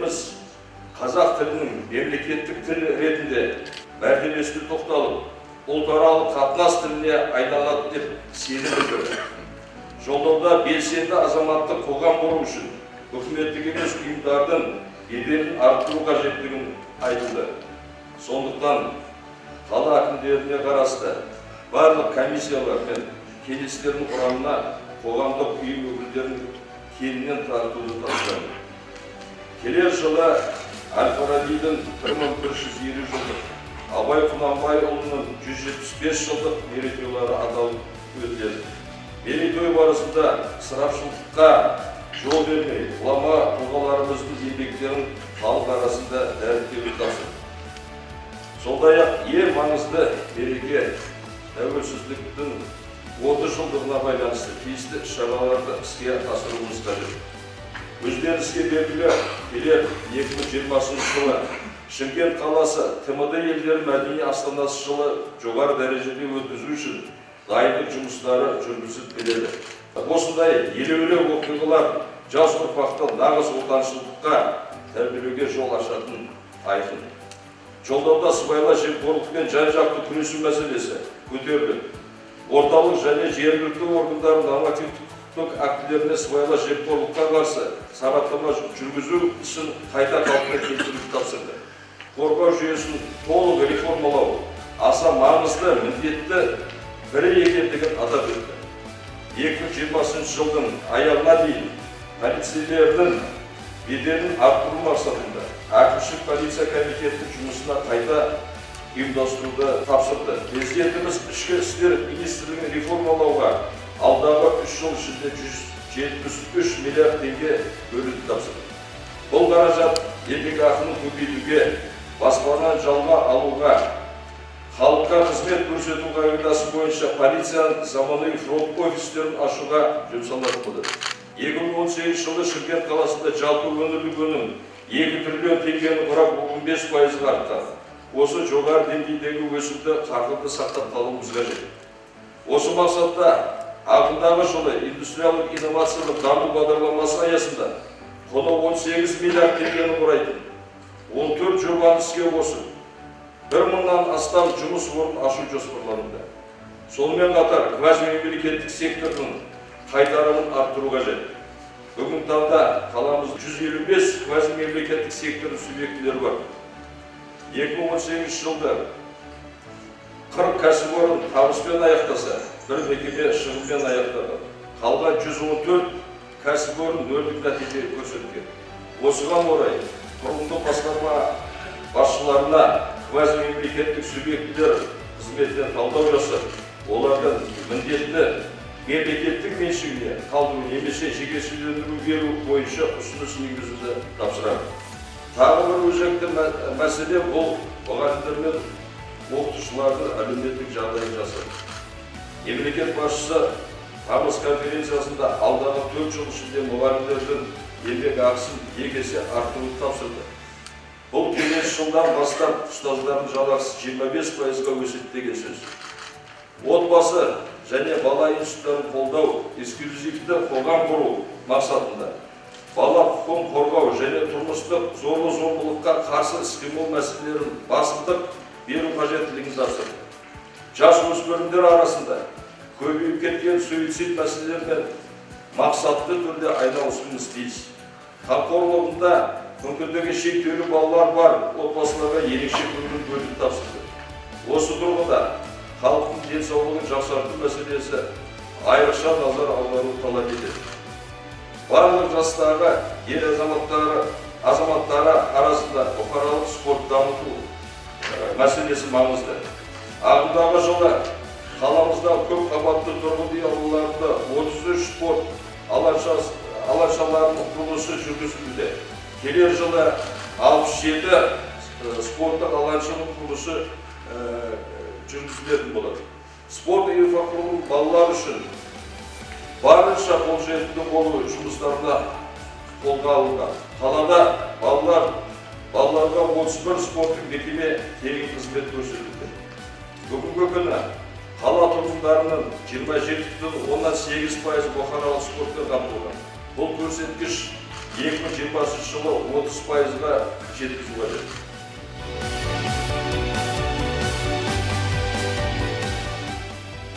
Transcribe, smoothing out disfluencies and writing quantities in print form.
Президентіміз қазақ тілінің мемлекеттік тіл ретінде мәртебесіне тоқталып, ұлтаралық қатынас тіліне айналады деп сенім білдірді. Жолдауда белсенді азаматтық қоғам құру үшін үкіметтік емес ұйымдардың беделін арттыру қажеттігін айтылды. Сондықтан қала әкімдеріне қарасты барлық комиссиялар мен кеңестердің құрамына қоғамдық ұйым өкілдерін кеңінен тартуды тапсырамын. Келер жылы әл Фарабидің 1150 жылдық, Абай Құнанбайұлының 175 жылдық мерейтойлары аталып өтіледі. Мерейтой барысында ысырапшылдыққа жол бермей, ғұлама тұлғаларымыздың еңбектерін халық арасында дәріптеуді тапсырды. Сондай ақ ең маңызды мереке, Тәуелсіздіктің 30 жылдығына байланысты тиісті іс шараларды іске асыруымыз қажет. Өздеріңізге белгілі, келер 2020 жылы Шымкент қаласы ТМД елдері мәдени астанасы жылы жоғары дәрежеде өткізу үшін дайындық жұмыстары жүргізіліп келеді. Осындай елеулі оқиғалар жас ұрпақты нағыз отаншылдыққа тәрбиелеуге жол ашатын айқын. Жолдауда сыбайлас жемқорлықпен жан жақты күресу мәселесі көтеріліп, орталық және жергілікті органдардың нормативтік құқықтық актілеріне сыбайлас жемқорлыққа қарсы сараптама жүргізу ісін қайта қалпына келтіруді тапсырды. Қорғау жүйесін толық реформалау аса маңызды міндетті бірі екендігін атап өтті. 2020 жылдың аяғына дейін полицейлердің беделін арттыру мақсатында әкімшілік полиция комитетінің жұмысына қайта ұйымдастыруды тапсырды. Президентіміз Ішкі істер министрлігін реформалауға алдағы 3 жыл ішінде 173 миллиард теңге бөлуді тапсырды. Бұл қаражат еңбекақыны көбейтуге, баспана жалға алуға, халыққа қызмет көрсету қағидасы бойынша полицияның заманауи фронт офистерін ашуға жұмсалатын болады. 2018 жылы Шымкент қаласында жалпы өңірлік өнім 2 триллион теңгені құрап, 15 пайызға артқан. Осы жоғары деңгейдегі өсімді қарқынды сақтап қалуымыз қажет. Осы мақсатта ағымдағы жылы индустриялық инновациялық даму бағдарламасы аясында құны 18 миллиард теңгені құрайтын 14 жобаны іске қосып, 1000-нан астам жұмыс орнын ашу жоспарлануда. Сонымен қатар квазимемлекеттік сектордың қайтарымын арттыру қажет. Бүгінгі таңда қаламызда 155 квазимемлекеттік сектордың субъектілері бар. 2018 жылды 40 кәсіпорын табыспен аяқтаса, бір мекеме шығынмен аяқтады. Қалған 114 кәсіпорын нөлдік нәтиже көрсеткен. Осыған орай құрылымдық басқарма басшыларына квазимемлекеттік субъектілер қызметіне талдау жасап, олардың міндетті мемлекеттік меншігіне қалдыру немесе жекешелендіру беру бойынша ұсыныс енгізуді тапсырамын. Тағы бір өзекті мәселе – бұл мұғалімдер мен оқытушылардың әлеуметтік жағдайын жасау. Мемлекет басшысы тамыз конференциясында алдағы 4 жыл ішінде мұғалімдердің еңбек ақысын 2 есе арттыруды тапсырды. Бұл келесі жылдан бастап ұстаздардың жалақысы 25 пайызға өседі деген сөз. Отбасы және бала институттарын қолдау, инклюзивті қоғам құру мақсатында бала құқығын қорғау және тұрмыстық зорлық зомбылыққа қарсы іс-қимыл мәселелерін басымдық беру қажеттілігін тапсырды. Жас өспірімдер арасында көбейіп кеткен суицид мәселелерімен мақсатты түрде айналысуымыз тиіс. Қамқорлығында мүмкіндігі шектеулі балалар бар отбасыларға ерекше көңіл бөлуді тапсырды. Осы тұрғыда халықтың денсаулығын жақсарту мәселесі айрықша назар аударуды талап етеді. Барлық жастағы ел азаматтары арасында бұқаралық спорт дамыту мәселесі маңызды. Ағымдағы жылы қаламызда көп қабатты тұрғын үй аулаларында 33 спорт алаңшаларының құрылысы жүргізілуде. Келер жылы 67 спорттық алаңшаның құрылысы жүргізілетін болады. Спорт инфрақұрылымы балалар үшін барынша қолжетімді болу жұмыстарына қолға алынған. Қалада балаларға 31 спорттық мекеме тегін қызмет көрсетуде. Бүгінгі күні қала тұрғындарының 27,8% бұқаралық спортпен қамтылған. Бұл көрсеткіш 2020 жылы 30%-ға жеткізу қажет.